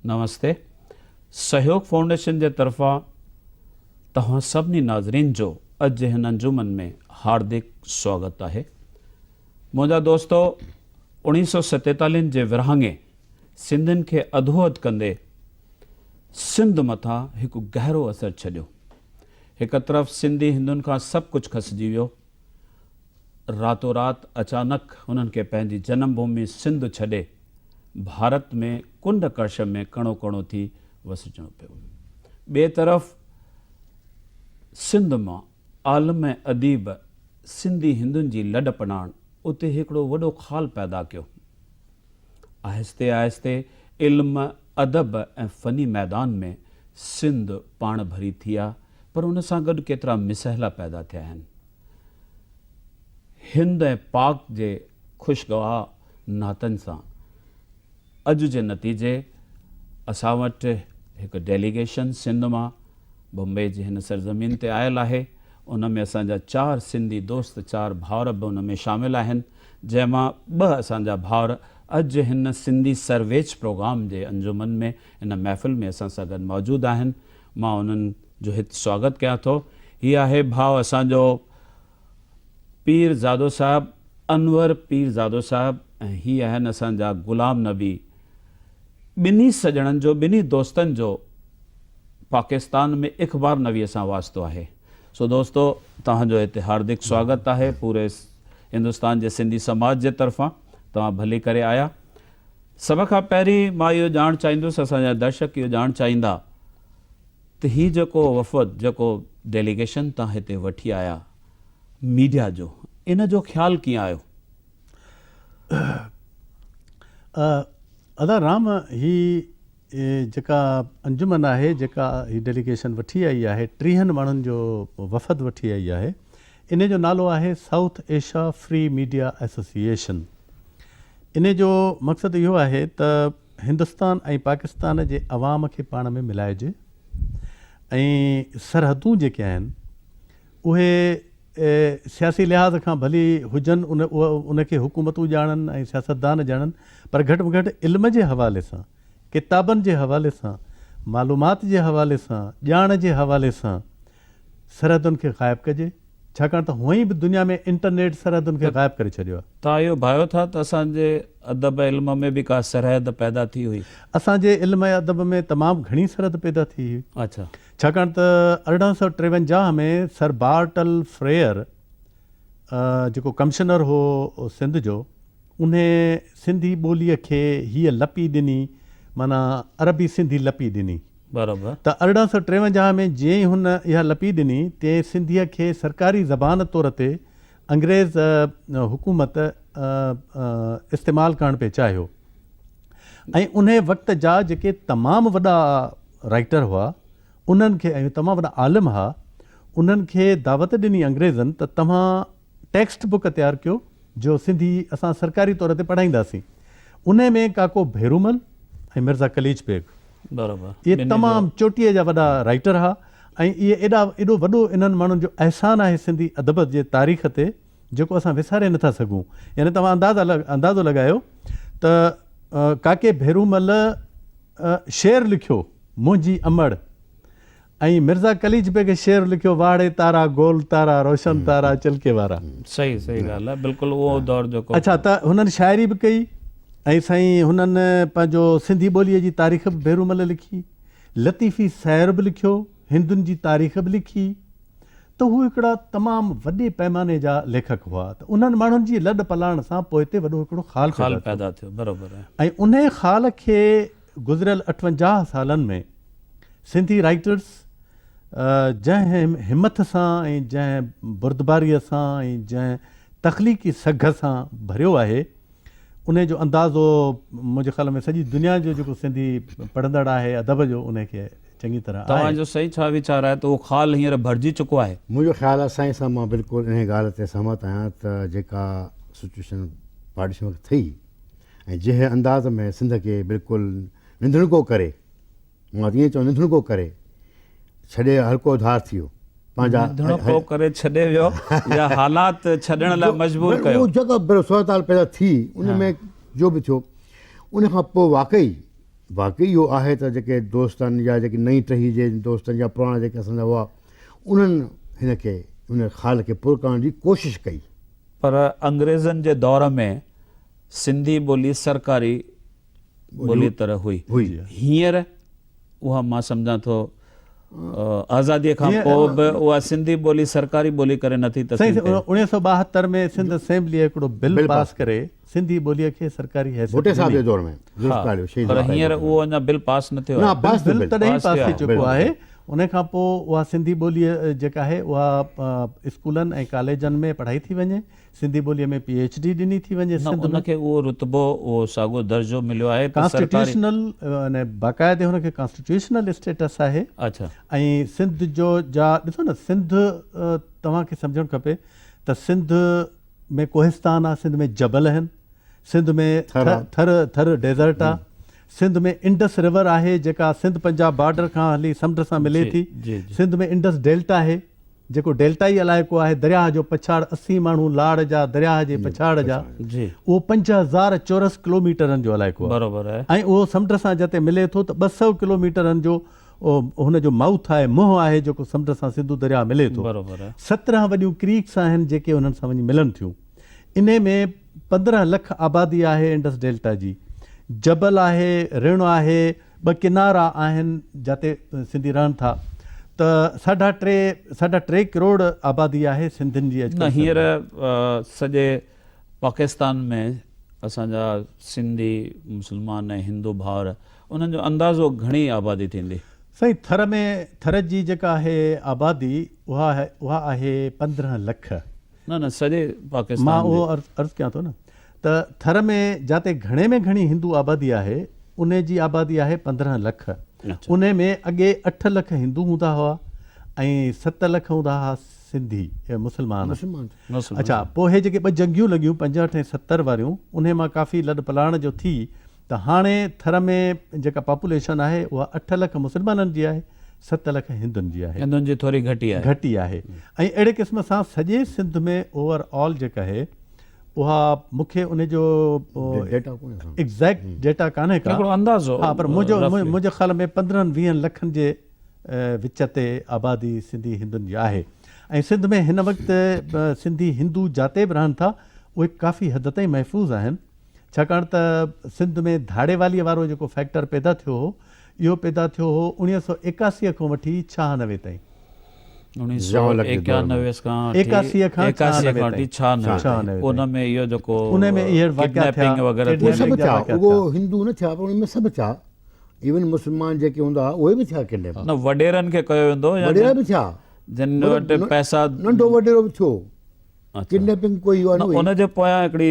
نمستي سهيوگ foundation جي طرفان توهان سڀني ناظرين جو اڄ جي هن انجمن ۾ هاردڪ سواگت آهي. منهنجا دوستو 1947 جي ورهاڱي سنڌين کي اڌو اڌ ڪندي سنڌ مٿان هڪ گهرو اثر ڇڏيو. هڪ طرف سنڌي هندن کان سڀ ڪجهه کسجي ويو. راتو رات اچانڪ هنن کي پنهنجي جنم ڀومي سنڌ ڇڏي ڀارت ۾ ڪنڊ ڪڙڇ ۾ ڪڻو ڪڻو ٿي وسجڻو پيو. ٻئي طرف سنڌ مان عالم ۽ اديب سنڌي هندن جي لڏ پلاڻ اتي هڪڙو وڏو خال پيدا ڪيو. آهستي آهستي علم، ادب ۽ فني ميدان ۾ سنڌ پاڻ ڀري ٿي آ پر ان سان گڏ ڪيترا مسئلا پيدا ٿيا آهن. هند ۽ پاڪ جي خوشگوار ناتن سان اڄ جي نتيجي اسان وٽ هڪ ڊيليگيشن سنڌ مان بمبئي جي هن سرزمين تي آيل آهي. ان ۾ اسان جا چار سنڌي دوست، چار ڀائر به ان ۾ شامل آهن، جنهن مان ٻه اسان جا ڀائر اڄ هن سنڌي سرويچ پروگرام جي انجمن ۾ هن محفل ۾ اسان سان گڏ موجود آهن. مان انهن جو هت سواگت ڪيان ٿو. هي آهي ڀاء اسان جو پير زادو صاحب، انور پير زادو صاحب ۽ هي آهن اسان جا غلام نبي. ٻنهي سڄڻن جو، ٻنهي دوستن جو پاڪستان ۾ اخبار نويء سان واسطو آهي. سو دوستو توهان جو هتي هاردڪ سواگت آهي پوري هندستان جي سنڌي سماج جي طرفان توهان ڀلي ڪري آيا. سڀ کان پهرين مان اهو ڄاڻ چاهيندس اسان جا درشڪ اهو ڄاڻ چاهيندا ته هي جيڪو وفد جيڪو ڊيليگيشن توهان هتي وٺي آيا ميڊيا جو ان جو خيال ڪيئن آيو؟ ادا رام هي جيڪا انجمن آهي جيڪا هي ڊيليگيشن وٺي آئي آهي ٽيهن ماڻهن جو وفد وٺي آئي آهي ان جو نالو آهي South Asia free media association ان جو مقصد اهو آهي ته هندستان ۽ پاڪستان جي عوام کي پاڻ ۾ ملائجي ۽ سرحدون جيڪي آهن اهي سياسي لحاظ کان ڀلي هجن ان کي حڪومتون ڄاڻن ۽ سياستدان ڄاڻن پر گهٽ ۾ گهٽ علم جي حوالي سان، ڪتابن جي حوالي سان، معلومات جي حوالي سان، ڄاڻ جي حوالي سان سرحدن کي غائب ڪجي ڇاڪاڻ ته هونئن به دنيا ۾ انٽرنيٽ سرحدن کي غائب ڪري ڇڏيو آهي. توهان اهو ڀانئيو ٿا ته اسان جي ادب ۽ علم ۾ به ڪا سرحد پيدا ٿي هئي؟ اسان جي علم ۽ ادب ۾ تمام گهڻي سرحد پيدا ٿي هئي. اڇا. ڇاڪاڻ ته 1853 ۾ سر بارٽل فريئر جيڪو ڪمشنر هو سنڌ جو انهي سنڌي ٻوليء کي هيء لپي ڏني معنيٰ عربي سنڌي لپي ڏني. برابر. ته 1853 ۾ جيئن ئي هن اها لپي ڏني تيئن سنڌيء کي سرڪاري زبان طور تي انگريز حڪومت استعمال ڪرڻ پئي چاهيو. ۽ انهي وقت جا جيڪي تمام وڏا رائيٽر هئا انهن کي ۽ تمام وڏا عالم هئا انهن کي دعوت ڏني انگريزن ته توهان ٽيڪسٽ بڪ تيار ڪيو جو سنڌي اسان سرڪاري طور تي پڙهائينداسين انهي ۾ ڪاڪو ڀيرومل ۽ مرزا قليچ بيگ برابر اهي تمام چوٽيء جا وڏا رائيٽر هئا ۽ اهي ايڏا ايڏو وڏو انهن ماڻهن جو احسان آهي سنڌي ادب جي تاريخ تي جيڪو اسان وساري نٿا سگهون يعني توهان انداز اندازو لڳايو ته ڪاڪي ڀيرومل شعر لکيو منهنجي امڙ ۽ مرزا قليچ بيگ شعر لکيو واڙي تارا گول تارا روشن تارا چلڪي وارا. صحيح صحيح ڳالهه آهي بلڪل اهو دور جيڪو. اڇا ته هنن شاعري به ڪئي ۽ سائين هنن پنهنجو سنڌي ٻوليء جي تاريخ به ڀيرومل لکي لطيفي سير به لکيو هندن جي تاريخ به لکي ته هو هڪڙا تمام وڏي پئماني جا ليکڪ هئا ته انهن ماڻهن جي لڏ پلاڻ سان پوئتي وڏو هڪڙو خال خال پيدا ٿيو برابر ۽ انهي خال کي گذريل 58 سالن ۾ سنڌي رائيٽرس جنهن همٿ سان ۽ جنهن بردباري سان ۽ جنهن تخليقي سگهه سان ڀريو آهي انهي جو اندازو منهنجي خيال ۾ سڄي دنيا جو جيڪو سنڌي پڙهندڙ آهي ادب جو انهي کي چڱي طرح آهي. توهان جو سائين ڇا ويچار آهي ته اهو خال هينئر ڀرجي چڪو آهي؟ منهنجو خيال آهي سائين سان مان بلڪل انهي ڳالهه تي سهمت آهيان ته جيڪا سچوئيشن پارٽيشن وقت ٿي ۽ جنهن انداز ۾ سنڌ کي بلڪل ننڌڻڪو ڪري مان ته ائين چوان ننڌڻڪو ڪري ڇڏي هلڪو ڌار ٿي ويو پنهنجا ننڌڻڪو ڪري ڇڏي ويو يا حالات ڇڏڻ لاء مجبور ڪيو. اهو جيڪا صورتحال پيدا ٿي ان ۾ جو به ٿيو ان کان پوء واقعي واقعي اهو آهي ته جيڪي دوستن يا جيڪي نئين ٽهي جي دوستن يا پراڻا جيڪي اسان جا هئا انهن هن کي ان خال کي پر ڪرڻ جي ڪوشش ڪئي. پر انگريزن جي دور ۾ سنڌي ٻولي سرڪاري ٻولي طرح هئي. هينئر اها مان سمجهان ٿو آزاديء کان پوء به اها سنڌي ٻولي سرڪاري ٻولي ڪري نٿي تسليم ڪئي. سائين 1972 ۾ سنڌ اسيمبليء هڪڙو بل پاس ڪري سنڌي ٻوليء کي سرڪاري حيثيت ڀٽي صاحب جي ڏني. دور ۾ ذوالفقار علي شهيد پر ذوالفقار علي هينئر ڀٽو. اهو اڃا بل پاس نه ٿيو نه آهي. پاس ٿيو بل بل. تڏهن ئي پاس پاس ٿيو ٿي آهي. چڪو آهي. ان کان پوء اها سنڌي ٻولي جيڪا آهي اها اسڪولن ۽ ڪاليجن ۾ پڙهائي ٿي وڃي. سنڌي ٻوليء ۾ پي ايڇ ڊي ڏني ٿي وڃي نه سنڌ ان ۾. کي اهو رتبو اهو ساڳو درجو مليو آهي ته سرڪاري. ڪانسٽيٽيوشنل يعني باقاعدي هن کي ڪانسٽيٽيوشنل اسٽيٽس آهي. اڇا. ۽ سنڌ جو جا ڏسو نه سنڌ توهان کي سمجهڻ کپي ته سنڌ ۾ ڪوهستان آ سنڌ ۾ جبل آهن سنڌ ۾ ٿر ٿر ڊيزرٽ آ سنڌ ۾ انڊس ريور آهي جيڪا سنڌ پنجاب بارڊر کان هلي سمنڊ سان ملي ٿي سنڌ ۾ انڊس ڊيلٽا آهي جيڪو ڊيلٽائي علائقو آهي درياهه جو پڇاڙ 80 ماڻهو لاڙ جا درياهه جي پڇاڙ جا اهو 5000 چورس ڪلوميٽرن جو علائقو آهي ۽ اهو سمنڊ سان جتي ملي ٿو ته 200 ڪلوميٽرن جو هن جو مائوٿ آهي منهن آهي جيڪو سمنڊ سان سنڌو درياهه ملي ٿو 17 وڏيون ڪريڪس آهن جيڪي انهن سان وڃي ملن ٿيون انهي ۾ 15 لک آبادي آهي انڊس ڊيلٽا جي جبل آهي رڻ آهي ٻه ڪنارا آهن جاتي سنڌي رهن ٿا ته ساڍا ٽي ساڍا ٽي ڪروڙ آبادي آهي سنڌين جي نه اڄڪلهه هينئر سنڌ ۾. سڄي پاڪستان ۾ اسان جا سنڌي مسلمان ۽ هندو ڀائر انهن جو اندازو گهڻي آبادي ٿيندي؟ سائين ٿر ۾ ٿر جي جيڪا آهي آبادي اها اها آهي 15 لک. نه نه سڄي پاڪستان مان جي. اهو عرض ڪيان ٿو نه ته ٿر ۾ جاتي گهڻي ۾ گهڻي هندو آبادي آهي انهي جي آبادي آهي 15 لک انهي ۾ اڳي 8 لک هندو هوندا هئا ۽ 7 لک هوندا هئا سنڌي مسلمان اڇا پوء هي جيڪي ٻه جنگيون لڳيون 65 ۽ 70 واريون انهي مان ڪافي لڏ پلاڻ جو ٿي ته هاڻي ٿر ۾ جيڪا پاپوليشن آهي اها 8 لک مسلمانن جي آهي 7 لک هندن جي آهي. هندن جي ٿوري گهٽي آهي. گهٽي آهي ۽ اهڙي قسم سان سڄي سنڌ ۾ اوور آل جيڪا آهي اها مون کي ان جو ايگزيڪٽ ڊيٽا ڪانهي ڪا هڪڙو اندازو ها پر منهنجو منهنجي خيال ۾ 15 20 لکن جي وچ تي آبادي سنڌي هندن جي آهي ۽ سنڌ ۾ هن وقت سنڌي هندو جاتي به رهن ٿا اهي ڪافي حد تائين محفوظ آهن ڇاڪاڻ ته سنڌ ۾ ڌاڙيواليء وارو جيڪو فيڪٽر پيدا ٿيو هو، اهو پيدا ٿيو هو 1981 کان وٺي 96 تائين. 1991 کان وٺي 96 تائين ان ۾ اهو جيڪو ڪڊنيپنگ وغيره ٿي سڀ ٿيا اهو هندو نه ٿيا پر ان ۾ سڀ ٿيا ايون مسلمان جيڪي هوندا هئا اهي به ٿيا ڪڊنيپ. نه وڏيرن کي ڪيو ويندو يا وڏيرا به ٿيا جن وٽ پئسا ننڍو وڏيرو به ٿيو. ڪڊنيپنگ ڪوئي اها نه هئي. ان جي پويان هڪڙي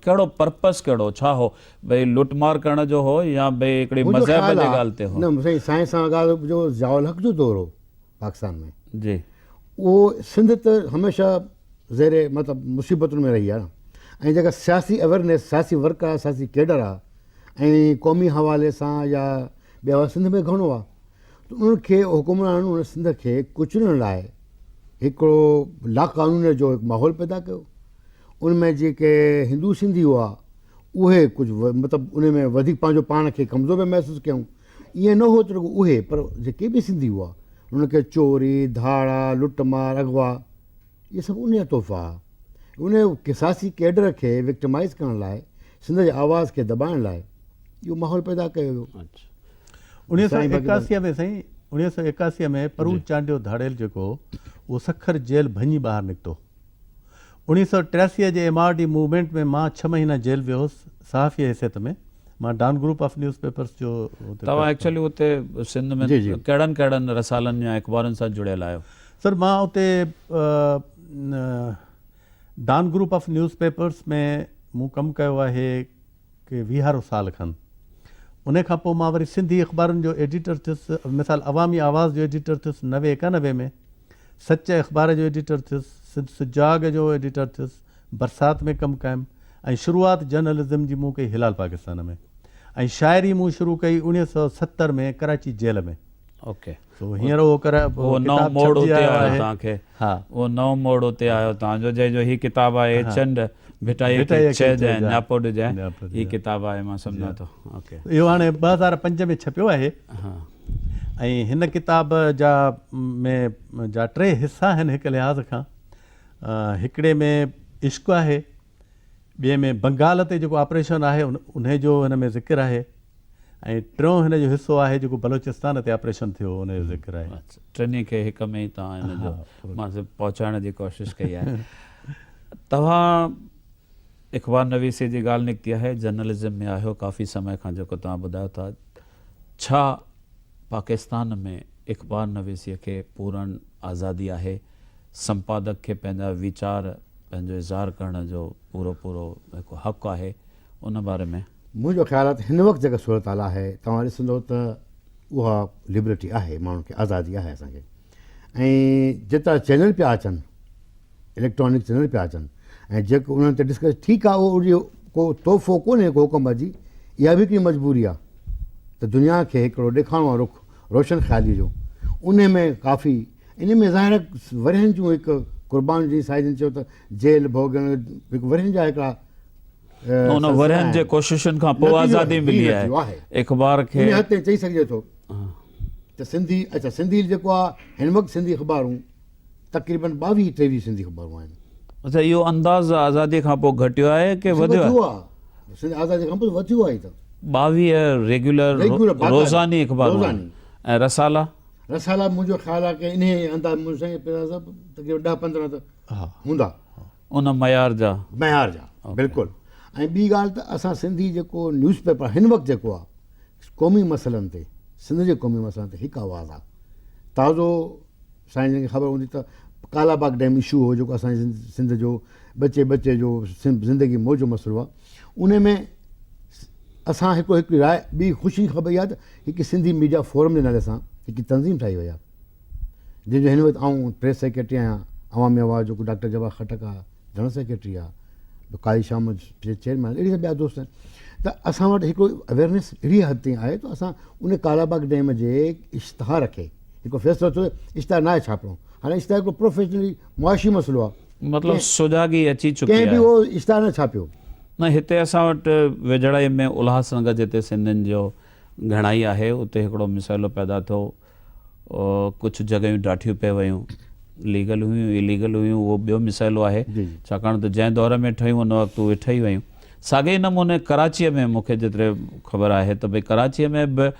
ڪهڙو پرپس ڪهڙو ڇا هو ڀئي لٽ مار ڪرڻ جو هو يا ڀئي هڪڙي مذهب جي ڳالهه تي هو. نه سائين سائين سان ڳالهه جو ضياء الحق جو دور هو پاڪستان ۾ جي اهو سنڌ ته هميشه زير مطلب مصيبتن ۾ رهي آهي نه ۽ جيڪا سياسي اويرنيس سياسي ورڪ آهي سياسي ڪيڊر آهي ۽ قومي حوالي سان يا ٻيا سنڌ ۾ گهڻو آهي ته انهن کي حڪمرانن ان سنڌ کي ڪچلڻ لاء هڪڙو لاقانونيت جو هڪ ماحول پيدا ڪيو. ان ۾ جيڪي هندو سنڌي هئا اهي ڪجهه مطلب ان ۾ وڌيڪ پنهنجو پاڻ کي ڪمزور پيا محسوس ڪيائون. ائين نه هو ته رڳو اهي پر جيڪي به سنڌي هئا انهن کي چوري، ڌاڙا، لٽ مار، اغوا اهي سڀ ان جا تحفا هئا. ان قصاصي ڪيڊر کي وڪٽمائيز ڪرڻ لاء سنڌ جي آواز کي دٻائڻ لاء اهو ماحول پيدا ڪيو ويو. 1981 ۾ سائين 1981 ۾ پرو چانڊيو ڌاڙيل جيڪو هو اهو سکر جيل ڀڃي ٻاهر نڪتو. 1983 جي ايم آر ڊي موومينٽ ۾ مان ڇهه مهينا جيل ويو هوس صحافي حيثيت ۾ مان Dawn group of news papers جو اتي توهان ايڪچوئلي اتي سنڌ ۾ ڪهڙن ڪهڙن رسالن يا اخبارن سان جڙيل آهيو؟ سر مان اتي Dawn group of news papers ۾ مون ڪم ڪيو آهي. ڪي ويهارو سال کن. انهي کان پوء مان وري سنڌي اخبارن جو ايڊيٽر ٿيس، مثال عوامي آواز جو ايڊيٽر ٿيس 90 91 ۾، سچ اخبار جو ايڊيٽر ٿيس، سنڌ سجاڳ جو ايڊيٽر ٿيس، برسات ۾ ڪم ڪيم ۽ شروعات جرنلزم جي مون ڪئي هلال پاڪستان ۾ ۽ شاعري مون شروع ڪئي 1970 ۾ ڪراچي جيل ۾. اوڪي. سو هينئر اهو ڪر اهو نئون ڪتاب موڙ ڇپجي اتي آيو آيو آهي. توهان کي. ها. اهو نئون موڙ اتي آيو توهان جو جنهن جو هي ڪتاب آهي اي چنڊ ڀٽائيء کي ڀٽائيء کي چئجانء چئجانء نياپو ڏجانء نياپو هي ڏجانء. ڪتاب آهي مان جي سمجهان ها. ٿو. اوڪي. اهو هاڻي 2005 ۾ ڇپيو آهي ها. ۽ هن ڪتاب جا ۾ جا ٽي حصا آهن هڪ لحاظ کان هڪڙي ۾ عشق آهي، ٻئي ۾ بنگال تي جيڪو آپريشن آهي انهي جو هن ۾ ذڪر آهي ۽ ٽيون هن جو حصو آهي جيڪو بلوچستان تي آپريشن ٿيو هو ان جو ذڪر آهي. اڇا ٽنهي کي هڪ ۾ ئي توهان هن جو مان پهچائڻ جي ڪوشش ڪئي آهي. توهان اخبار نويسي جي ڳالهه نڪتي آهي جرنلزم ۾ آهيو ڪافي سمي کان جيڪو توهان ٻڌايو ٿا ڇا پاڪستان ۾ اخبار نويسي کي پورن آزادي آهي سمپادڪ کي پنهنجا ويچار پنهنجو اظهار ڪرڻ جو پورو پورو هڪ حق آهي ان باري ۾. منهنجو خيال آهي ته هن وقت جيڪا صورتحال آهي توهان ڏسندو ته اها لبرٽي آهي ماڻهن کي آزادي آهي اسان کي ۽ جيترا چينل پيا اچن اليڪٽرانڪ چينل پيا اچن ۽ جيڪو انهن تي ڊسڪس ٺيڪ آهي اهو ڪو تحفو ڪونهي ڪو حڪم جي اها به هڪڙي مجبوري آهي ته دنيا کي هڪڙو ڏيکارڻو آهي رخ روشن خيالي جو ان ۾ ڪافي ان ۾ ظاهر ورهين جون هڪ قربان جي سائين جن چيو ته جيل ڀوڳڻ هڪ ورهين جا هڪڙا ان ورهين جي ڪوششن کان پوء آزادي ملي آهي اخبار کي ان حد تائين چئي سگهجي ٿو ته سنڌي اچھا سنڌي جيڪو آهي هن وقت سنڌي اخبارون تقريبن 22 23 سنڌي اخبارون آهن. اچھا اهو انداز آزادي کان پوء گهٽيو آهي ڪي وڌيو آهي؟ سنڌ آزادي کان پوء وڌيو آهي ته 22 ريگيولر روزاني اخبارون آهن ۽ رسالا؟ رسالا منهنجو خيال آهي ڪي انهي انداز منهنجو سائين پيرزاده صاحب تقريبن 10 15 ته هوندا. ان معيار جا. معيار جا بلڪل ۽ ٻي ڳالهه ته اسان سنڌي جيڪو نيوز پيپر هن وقت جيڪو آهي قومي مسئلن تي سنڌ جي قومي مسئلن تي هڪ آواز آهي تازو سائين جن کي خبر هوندي ته ڪالا باغ ڊيم اشو هو جيڪو اسان جي سنڌ جو ٻچي ٻچي جو زندگي موت جو مسئلو آهي ان ۾ اسان هڪ هڪ راء ٻي خوشي جي خبر اها ته هڪ سنڌي ميڊيا فورم جي نالي سان هڪ تنظيم ٺاهي وئي آهي جنهن جو هن وقت آئون پريس سيڪريٽري آهيان عوامي آواز جو ڊاڪٽر جبار خٽڪ آهي جنرل سيڪريٽري آهي قاضي شاهه محمد چيئرمين اهڙي ٻيا دوست آهن ته اسان وٽ هڪڙو اويئرنيس اهڙي حد تائين آهي ته اسان ان ڪالا باغ ڊيم جي اشتهار کي هڪ فيصلو ٿيو اشتهار ناهي ڇاپڻو هاڻي اشتهار هڪڙو پروفيشنلي معاشي مسئلو آهي مطلب سجاڳي اچي چڪي آهي ڪنهن به اهو اشتهار نه ڇاپيو. نه هتي اسان وٽ ويجهڙائي ۾ الهاس نگر جتي سنڌين جو گهڻائي آهي اتي هڪڙو مسئلو پيدا ٿيو ڪجهه جڳهيون ڊاٺيون پئي ويون ليگل هيون اليگل هيون اهو ٻيو مسئلو آهي ڇاڪاڻ ته جنهن دور ۾ ٺهيون ان وقت اهي ٺهي ويون ساڳئي نموني ڪراچيء ۾ مون کي جيتري خبر آهي ته ڀئي ڪراچيء ۾ به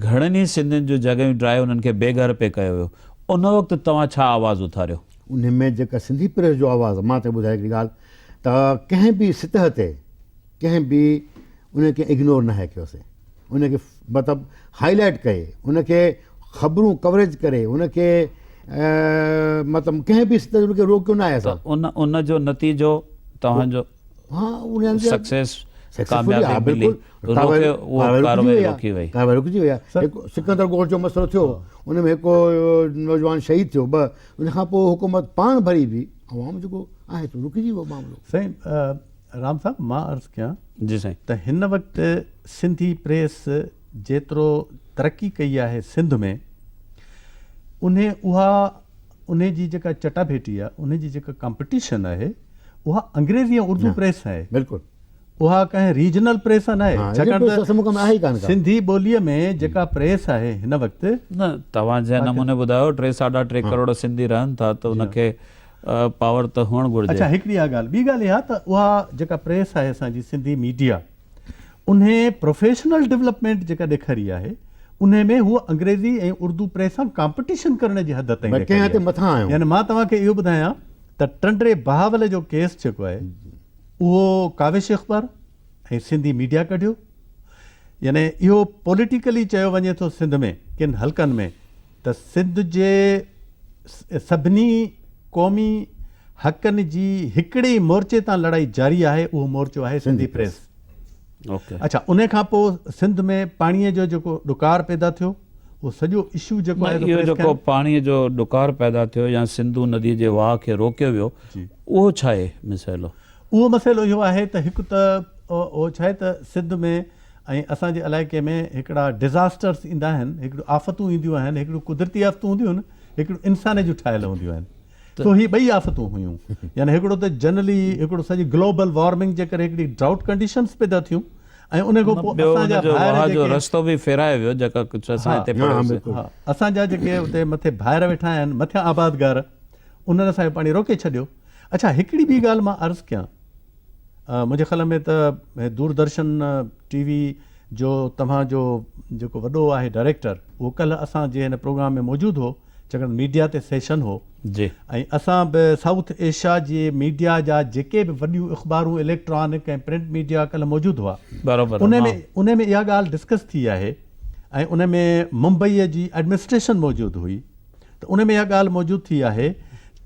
گهڻن ئي سنڌين جون جڳهيون ڊاهي انهن کي بي گهر پئي ڪيو ويو. ان وقت توهان ڇا آواز اٿاريو؟ انهي ۾ جيڪا سنڌي پريس جو آواز مان توکي ٻڌايان هڪڙي ڳالهه ته ڪنهن به سطح تي ڪنهن به ان کي اگنور ناهي ڪيوسين ان کي مطلب هائي لائيٽ ڪئي ان کي خبرون ڪوريج ڪري ان کي مطلب ڪنهن به سطح تي ان کي روڪيو ناهي اسان. ته ان ان جو نتيجو توهان جو سڪسيس ڪاميابي ملي روڪيو اهو ڪارروائي روڪي وئي. ڪارروائي رڪجي وئي آهي هڪ سڪندر ڳوٺ جو مسئلو ٿيو ان ۾ هڪ نوجوان شهيد ٿيو ٻه ان کان پوء حڪومت پاڻ ڀري به عوام جيڪو آهي سو رڪجي ويو معاملو. سائين رام صاحب مان عرض ڪيان جي سائين. ته هن وقت سنڌي پريس جيترو ترقي ڪئي آهي سنڌ ۾ انهي اها انهي جي جيڪا چٽاڀيٽي آهي انهي جي جيڪا ڪامپٽيشن آهي اها انگريزي ۽ اردو پريس سان آهي. بلڪل. اها ڪنهن ريجنل پريس سان ناهي ڇاڪاڻ ته سنڌي ٻوليء ۾ جيڪا پريس آهي هن وقت. نه توهان جنهن نموني ٻڌايو ٽي ساڍا ٽي ڪروڙ سنڌي رهن ٿا ته ان کي پاور ته هئڻ گهرجي. اڇا هڪڙي اها ڳالهه ٻي ڳالهه اها ته اها جيڪا پريس آهي اسان جي سنڌي ميڊيا انهي پروفيشنل ڊولپمينٽ جيڪا ڏيکاري آهي انهي ۾ هو انگريزي ۽ اردو پريس سان ڪامپٽيشن ڪرڻ جي حد تائين ڏيکاري آهي يعني مان توهان کي اهو ٻڌايان ته ٽنڊي بهاول جو ڪيس جيڪو آهي اهو ڪاوش اخبار ۽ سنڌي ميڊيا ڪڍيو يعني اهو پوليٽيڪلي چيو وڃي ٿو سنڌ ۾ ڪن حلقن ۾ ته سنڌ جي سڀني قومي حقن جي هڪڙي ئي مورچي تان لڙائي جاري آهي اهو مورچو آهي سنڌي پريس. اڇا انهي کان پوء سنڌ ۾ پاڻي جو جيڪو ڏڪار پيدا ٿيو اهو سڄو اشو جيڪو آهي اهو جيڪو پاڻي جو ڏڪار پيدا ٿيو يا سنڌو ندي جي واهه کي روڪيو ويو اهو ڇا آهي مسئلو؟ اهو مسئلو اهو آهي ته هڪ ته اهو ڇا آهي ته سنڌ ۾ ۽ اسان جي علائقي ۾ هڪڙا ڊزاسٽرس ايندا آهن هڪڙيون آفتون اينديون آهن هڪڙيون قدرتي آفتون هونديون آهن هڪڙيون انسان جون ٺاهيل هونديون آهن سو هي ٻئي آفتون هيون يعني هڪڙو ته جنرلي هڪڙو سڄي گلوبل وارمنگ جي ڪري هڪڙي ڊرائوٽ ڪنڊيشنز پيدا ٿيون ۽ ان کان پوء اسان جا ڀائر جيڪي جو رستو به ڦيرايو ويو جيڪا ڪجهه اسان هتي پڙهيوسين. ها اسان جا جيڪي اتي مٿي ڀائر ويٺا آهن مٿيان آبادگار انهن اسان جو پاڻي روڪي ڇڏيو. اڇا هڪڙي ٻي ڳالهه مان عرض ڪيان منهنجي خيال ۾ ته دوردرشن ٽي وي جو توهان جو جيڪو وڏو آهي ڊائريڪٽر اهو ڪلهه اسان جي هن پروگرام ۾ موجود هو ڇاڪاڻ ته ميڊيا تي سيشن هو جي. ۽ اسان به سائوٿ ايشيا جي ميڊيا جا جيڪي به وڏيون اخبارون اليڪٽرانڪ ۽ پرنٽ ميڊيا ڪلهه موجود هئا برابر ان ۾ ان ۾ اها ڳالهه ڊسڪس ٿي آهي ۽ ان ۾ ممبئي جي ايڊمنسٽريشن موجود هئي ته ان ۾ اها ڳالهه موجود ٿي آهي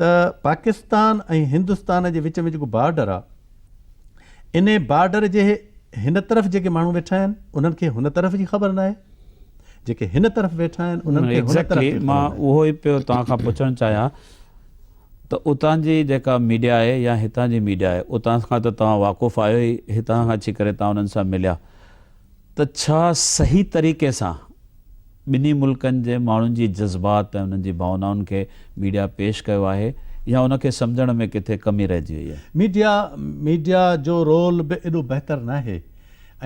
ته پاڪستان ۽ هندستان جي وچ ۾ جيڪو بارڊر آهي ان بارڊر جي هن طرف جيڪي ماڻهو ويٺا آهن انهن کي هن طرف جي خبر ناهي جيڪي هن طرف ويٺا آهن انهن کي هن طرف جي خبر مان اهو ئي پيو توهان کان پڇڻ چاهيان ته اتان جي جيڪا ميڊيا آهي يا هتان جي ميڊيا آهي اتان کان ته توهان واقف آهيو ئي هتان کان اچي ڪري توهان انهن سان مليا ته ڇا صحيح طريقي سان ٻنهي ملڪن جي ماڻهن جي جذبات ۽ انهن جي ڀاونائن کي ميڊيا پيش ڪيو آهي يا ان کي سمجهڻ ۾ ڪٿي ڪمي رهجي وئي آهي؟ ميڊيا ميڊيا جو رول به ايڏو بهتر ناهي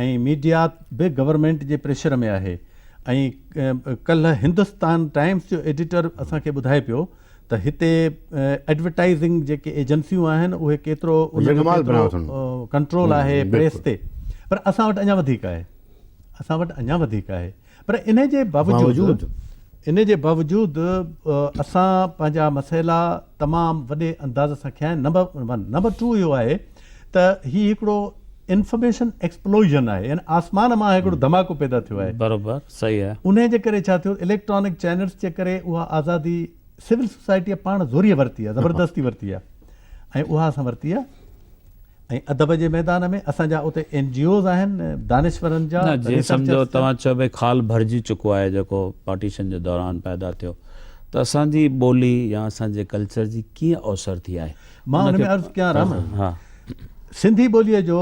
۽ ميڊيا به گورنمينٽ جي پريشر ۾ آهي ۽ ڪلهه هندستان ٽائمز جو ايڊيٽر اسان کي ٻڌائي پيو ته هتي ايڊورٽائيزنگ جيڪي ايجنسيون آهن اهي ڪيترو ان جو ڪيترو ڪنٽرول آهي پريس تي پر اسان وٽ اڃا وڌيڪ آهي اسان وٽ اڃا وڌيڪ آهي پر انهي جي باوجود انهي جي باوجود اسان پنهنجا مسئلا تمام وڏي انداز سان کنيا آهن نمبر ون نمبر ٽو اهو آهي ته هي هڪڙو انفارميشن ايڪسپلوزن آهي يعني آسمان مان هڪڙو ڌماڪو پيدا ٿيو آهي بروبر صحيح آهي انهي جي ڪري ڇا ٿيو اليڪٽرانڪ چينلز جي ڪري اها آزادي سول سوسائٽي پاڻ زوريء ورتي آهي زبردستي ورتي آهي ۽ اها اسان ورتي آهي ۽ ادب جي ميدان ۾ اسان جا اتي اين جي اوز آهن دانشورن جا نه جي سمجهو توهان چئو ڀئي خال ڀرجي چڪو آهي جيڪو پارٽيشن جي دوران پيدا ٿيو ته اسان جي ٻولي يا اسان جي ڪلچر جي ڪيئن اوسر ٿي آهي مان ان ۾ عرض ڪيان رام سنڌي ٻوليء جو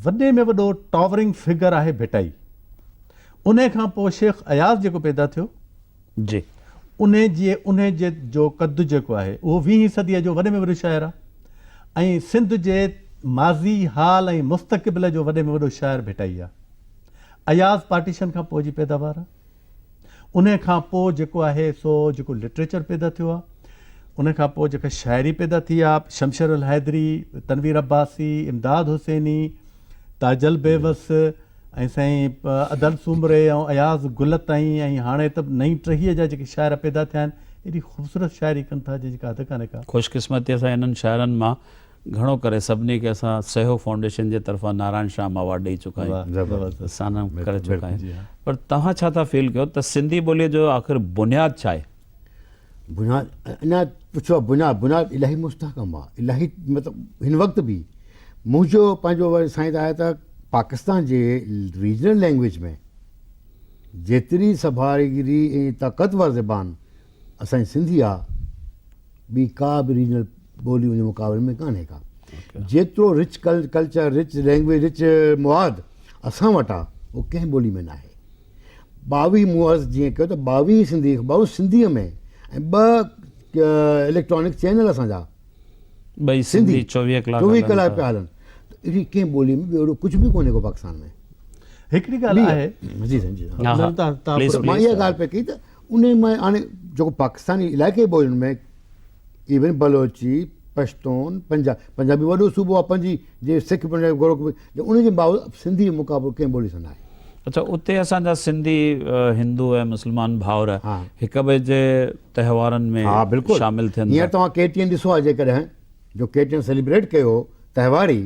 وڏي ۾ وڏو ٽاورنگ فگر آهي ڀٽائي انهي کان پوء شيخ اياز جيڪو پيدا ٿيو جي. انهي جي انهي جي جو قد جيڪو آهي اهو ويهين صديء جو وڏي ۾ وڏو شاعر آهي ۽ سنڌ جي ماضي، حال ۽ مستقبل جو وڏي ۾ وڏو شاعر ڀٽائي آهي. اياز پارٽيشن کان پوء جي پيداوار آهي. انهي کان پوء جيڪو آهي سو جيڪو لٽريچر پيدا ٿيو آهي، انهي کان پوء جيڪا شاعري پيدا ٿي آهي، شمشير الحيدري، تنوير عباسي، امداد حسيني، تاجل بيوس ۽ سائين ادل سومري ۽ اياز گل تائين ۽ هاڻي ته نئين ٽهيء جا جيڪي شاعر پيدا ٿيا آهن ايڏي خوبصورت شاعري ڪن ٿا جنهن جي ڪا حد ڪانهي ڪا. خوش قسمتيء سان انهن شاعرن مان گهڻو ڪري سڀني کي اسان سهيوگ فائونڊيشن جي طرفان نارائڻ شيام اوارڊ ڏئي چڪا آهيون، سانم ڪري چڪا آهيون پر توهان ڇا ٿا فيل ڪيو ته سنڌي ٻوليء جو آخر بنياد ڇا آهي؟ بنياد اڃا پڇو بنياد بنياد الاهي مستحڪم آ الاهي مطلب هن وقت به منهنجو پنهنجو وري سائين ته آهي ته پاڪستان جي ريجنل لينگويج ۾ جيتري سڀاريگري ۽ طاقتور زبان اسان جي سنڌي آ ٻي ڪا به ريجنل ٻولي ان جي مقابلي ۾ ڪانهي ڪا جيترو rich culture rich language rich مواد اسان وٽ آ اهو ڪنهن ٻولي ۾ ناهي ٻاويهه مون عرض جيئن ڪيو ته ٻاويهه سنڌي اخبارون سنڌيء ۾ ۽ ٻه اليڪٽرانڪ چينل اسان جا ٻئي سنڌي 24 ڪلاڪ 24 ڪلاڪ پيا هلن ته اهڙي ڪنهن ٻولي ۾ ٻيو اهڙو ڪجهه به ڪونهي ڪو پاڪستان ۾ هڪڙي ڳالهه آهي جي سائين جي مان اها ڳالهه پئي ڪئي ته ان ۾ هاڻي جيڪو پاڪستاني علائقي ٻولين ۾ ايون بلوچي، پشتون، پنجاب، پنجابي وڏو صوبو آهي پنجي جي سک پنجابي گورک به ان جي باوجود سنڌي جو مقابلو ڪنهن ٻولي سان ناهي. اڇا اتي اسان جا سنڌي هندو ۽ مسلمان ڀائر هڪ ٻئي جي تهوارن ۾ شامل ٿين ٿا. هينئر توهان ڪي ٽي اين ڏسو آهي جيڪڏهن جو ڪي ٽي اين سيليبريٽ ڪيو هو تهوار ئي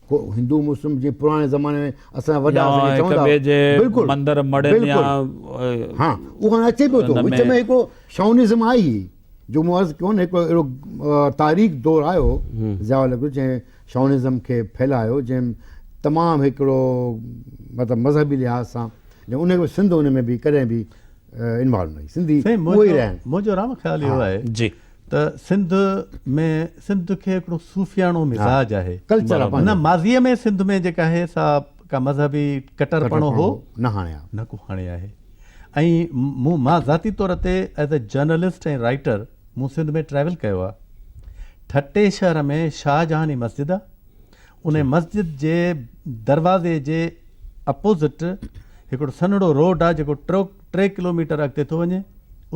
ڪو هندو مسلم جيئن پراڻي زماني ۾ اسان جا وڏا اسان کي چوندا هئا بلڪل مندر مڙين يا ها اهو هاڻي اچي پيو ٿو وچ ۾ هڪڙو شائونزم آئي هئي جو مون عرض ڪيو نه هڪڙو اهڙو تاريخ دور آيو ضياء الحق جنهن شائونزم کي ڦهلايو جنهن تمام هڪڙو مطلب مذهبي لحاظ سان ان کي سنڌ ان ۾ به ڪڏهن به انوالو نه هئي سنڌي اهي ئي رهيا آهن. منهنجو رام خيال اهو آهي جي. ته سنڌ ۾ سنڌ کي هڪڙو صوفياڻو مزاج آهي. ڪلچر آهي پنهنجو. نه ماضيء ۾ سنڌ ۾ جيڪا آهي سا ڪا مذهبي ڪٽرپڻو هو نه هاڻي آهي. نه ڪو هاڻي آهي ۽ مون مان ذاتي طور تي ايز اي جرنلسٽ ۽ رائيٽر مون سنڌ ۾ ٽريول ڪيو آهي. ٺٽي شهر ۾ شاهجهاني مسجد آهي. انهي مسجد جي دروازي جي اپوزٽ هڪڙو سنهڙو روڊ آ جيڪو ٽي ڪلوميٽر اڳتي ٿو وڃي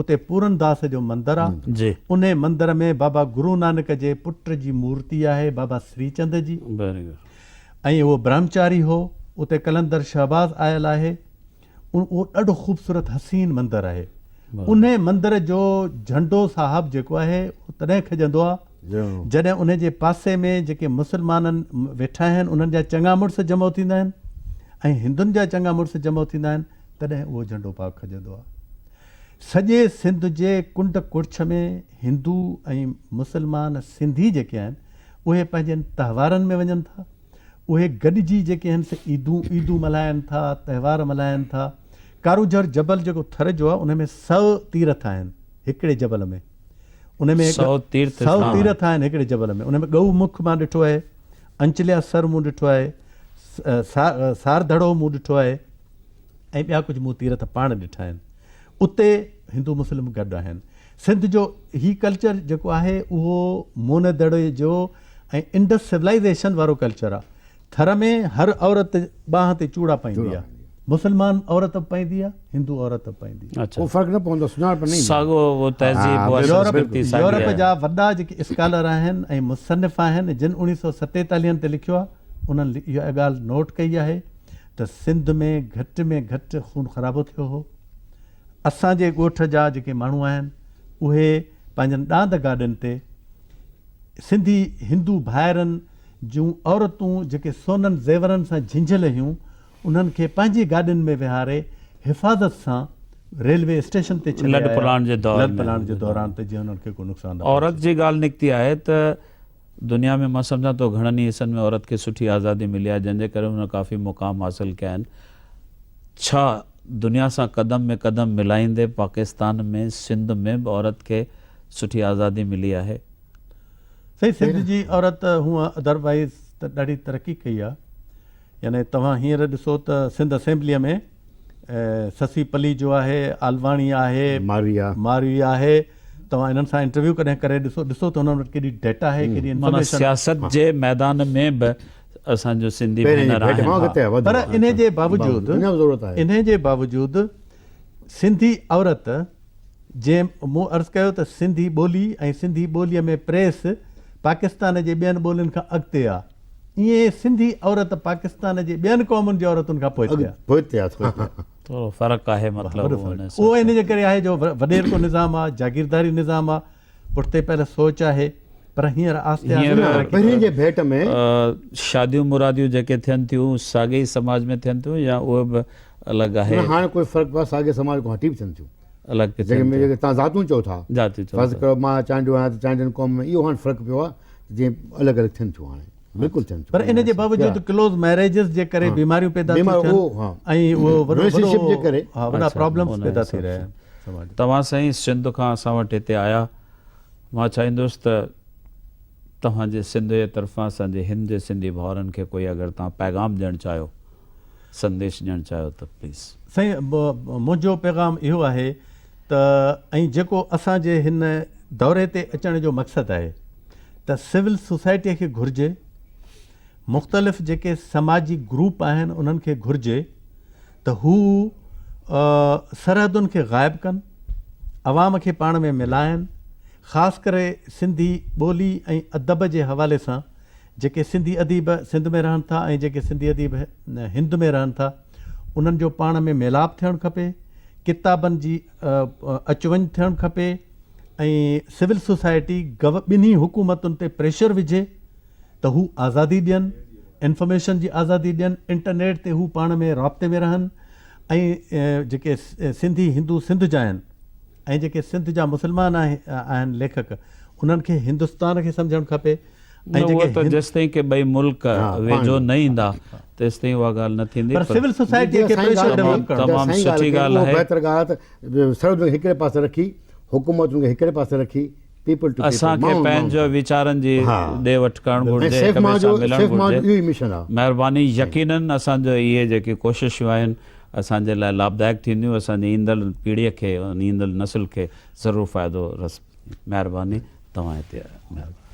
اتي پورن داس جو مندر آ انهي مندر ۾ بابا گرو نانڪ جي پٽ جي مورتي آهي بابا سري چند جي ۽ اهو برهمچاري هو اتي قلندر شهباز آيل آهي اهو ڏاڍو خوبصورت حسين مندر آهي. انهي مندر جو جهنڊو صاحب جيڪو آهي اهو تڏهن کڄندو آهي جڏهن انهي جي پاسي ۾ جيڪي مسلمانن ويٺا آهن انهن جا چڱا مڙس جمع ٿيندا آهن ۽ هندن جا چڱا مڙس جمع ٿيندا آهن تڏهن اهو جهنڊو پاڪ کڄندو آهي. سڄي سنڌ جي ڪنڊ ڪڙڇ ۾ هندو ۽ مسلمان سنڌي جيڪي آهن اهي پنهنجن تهوارن ۾ وڃن ٿا. اهي گڏجي جيڪي آهن سي عيدون عيدون ملهائن ٿا، تهوار ملهائن ٿا. ڪارونجهر جبل جيڪو ٿر جو آهي ان ۾ سئو تيرٿ آهن هڪڙي جبل ۾ ان ۾ سئو تيرٿ سئو تيرٿ آهن هڪڙي جبل ۾ ان ۾ ڳئو مک مان ڏٺو آهي، انچليا سر مون ڏٺو آهي، سارڌڙو مون ڏٺو آهي ۽ ٻيا ڪجهه مون تيرٿ پاڻ ڏٺا آهن. اتي هندو مسلم گڏ آهن. سنڌ جو هي ڪلچر جيڪو آهي اهو موهن دڙي جو ۽ انڊس سولائيزيشن وارو ڪلچر آ. ٿر ۾ هر عورت ٻانهن تي چوڙا پائيندي آ. مسلمان عورت به پائيندي آ، هندو عورت به پائيندي آ. ڪو فرق نه پوندو سڃاڻپ نه ايندي. ساڳو اهو تهذيب اها سنسڪرتي ساڳي آهي. يورپ جا وڏا جيڪي اسڪالر آهن ۽ مصنف آهن جن اوڻيهه سئو ستيتاليهن تي لکيو آ انهن اها ڳالهه نوٽ ڪئي آهي ته سنڌ ۾ گهٽ ۾ گهٽ خون خرابو ٿيو هو. اسان جي ڳوٺ جا جيڪي ماڻهو آهن اهي پنهنجن ڏاند گاڏين تي سنڌي هندو ڀائرن جون عورتون جيڪي سونن زيورن سان جهنجهيل هيون انهن کي پنهنجي گاڏين ۾ ويهاري حفاظت سان ريلوي اسٽيشن تي ڇڏي آيا لڏپلاڻ جي دور ۾ لڏپلاڻ جي دوران ته جيئن انهن کي ڪو نقصان نه عورت پهچي. جي ڳالهه نڪتي آهي ته دنيا ۾ مان سمجهان ٿو گهڻن ئي حصن ۾ عورت کي سٺي آزادي ملي آهي جنهن جي ڪري هن ڪافي مقام حاصل ڪيا آهن ڇا دنيا سان قدم ۾ قدم ملائيندي پاڪستان ۾ سنڌ ۾ به عورت کي سٺي آزادي ملي آهي؟ سائين سنڌ جي عورت هونء ادر وائيز ته ڏاڍي ترقي ڪئي آهي يعني توهان هينئر ڏسو ته سنڌ اسيمبليء ۾ سسي پليجو آهي، آلواڻي آهي، ماروي آهي، توهان انهن سان انٽرويو ڪڏهن ڪري ڏسو، ڏسو ته انهن وٽ ڪيڏي ڊيٽا آهي، ڪيڏي معنيٰ انفارميشن. سياست جي ميدان ۾ به اسان جون سنڌي ڀينر آهن. پر انهي جي باوجود انهي جي باوجود سنڌي عورت جنهن مون عرض ڪيو ته سنڌي ٻولي ۽ سنڌي ٻوليء ۾ پريس پاڪستان جي ٻين ٻولين کان اڳتي آ ائين سنڌي عورت پاڪستان جي ٻين قومن جي عورتن کان پوئتي آ. پوئتي آ. ٿورو فرق آهي مطلب اهو ان جي ڪري آهي جو وڏيرڪو نظام آ، جاگيرداري نظام آ، پٺتي پيل سوچ آهي پر هينئر آهستي آهستي ترقي پهرين جي ڀيٽ ۾. شاديون مراديون جيڪي ٿين ٿيون ساڳي ئي سماج ۾ ٿين ٿيون يا اهي به الڳ آهي؟ نه هاڻي ڪوئي فرق پيو آهي ساڳي سماج کان هٽي به ٿين ٿيون. الڳ به ٿين ٿيون. جيڪي توهان ذاتون چئو ٿا. ذاتيون چئون فرض ٿا. ڪريو مان چانڊيو آهيان ته چانڊين قوم ۾ اهو هاڻي فرق پيو آهي جيئن الڳ الڳ ٿين ٿيون هاڻي بلڪل ٿين ٿيون. پر ان جي باوجود ڪلوز ميريجز جي ڪري بيماريون پيدا ٿيون ٿين ۽ اهو وڏو وڏو ها وڏا پرابلمز پيدا ٿي رهيا آهن. توهان سائين سنڌ کان اسان وٽ هتي آيا، مان چاهيندس ته توهان جي سنڌ جي طرفان اسان جي هند جي سنڌي ڀائرن کي ڪوئي اگر توهان پيغام ڏيڻ چاهيو، سنديش ڏيڻ چاهيو ته پليز. سائين منهنجو پيغام اهو آهي ته ۽ جيڪو اسان جي هن دوري تي اچڻ جو مقصد آهي ته سول سوسائٽي کي گهرجي مختلف جيڪي سماجي گروپ آهن انهن کي گهرجي ته هو سرحدن کي غائب ڪن، عوام کي پاڻ ۾ ملائن، خاص ڪري سنڌي ٻولي ۽ ادب جي حوالي سان جيڪي سنڌي اديب سنڌ ۾ رهن ٿا ۽ جيڪي سنڌي اديب هند ۾ رهن ٿا انهن جو پاڻ ۾ ميلاپ ٿيڻ کپي، ڪتابن جي اچ وڃ ٿيڻ کپي ۽ سول سوسائٽي ٻنهي حڪومتن تي پريشر وجهي. ته هو آزادي ڏين، انفارميشن جي آزادي ڏين، انٽرنيٽ تي هو پاڻ ۾ رابطي ۾ رهن ۽ جيڪي سنڌي هندو سنڌ جا آهن ۽ جيڪي سنڌ جا مسلمان آهن ليکڪ انهن کي هندستان کي سمجهڻ کپي ۽ نه اهو جيڪي ته جيستائين ڪي ٻئي ملڪ ويجهو نه ايندا تيستائين اها ڳالهه نه ٿيندي پر سول سوسائٽي کي پريشر ڊولپ ڪرڻ تمام سٺي ڳالهه آهي. بهتر ڳالهه ته سرحدن کي هڪڙي پاسي رکي حڪومتن کي هڪڙي پاسي رکي پيپل ٽو پيپل اسان کي پنهنجو ويچارن جي ڏي وٺ ڪرڻ گهرجي هڪ ٻئي سان ملڻ گهرجي مهرباني يقينن اسان جو اهي جيڪي ڪوششون آهن اسان جي لاء لاڀدائڪ ٿينديون اسان جي ايندڙ پيڙهي کي ايندڙ نسل کي ضرور فائدو رس مهرباني توهان هتي آيا مهرباني.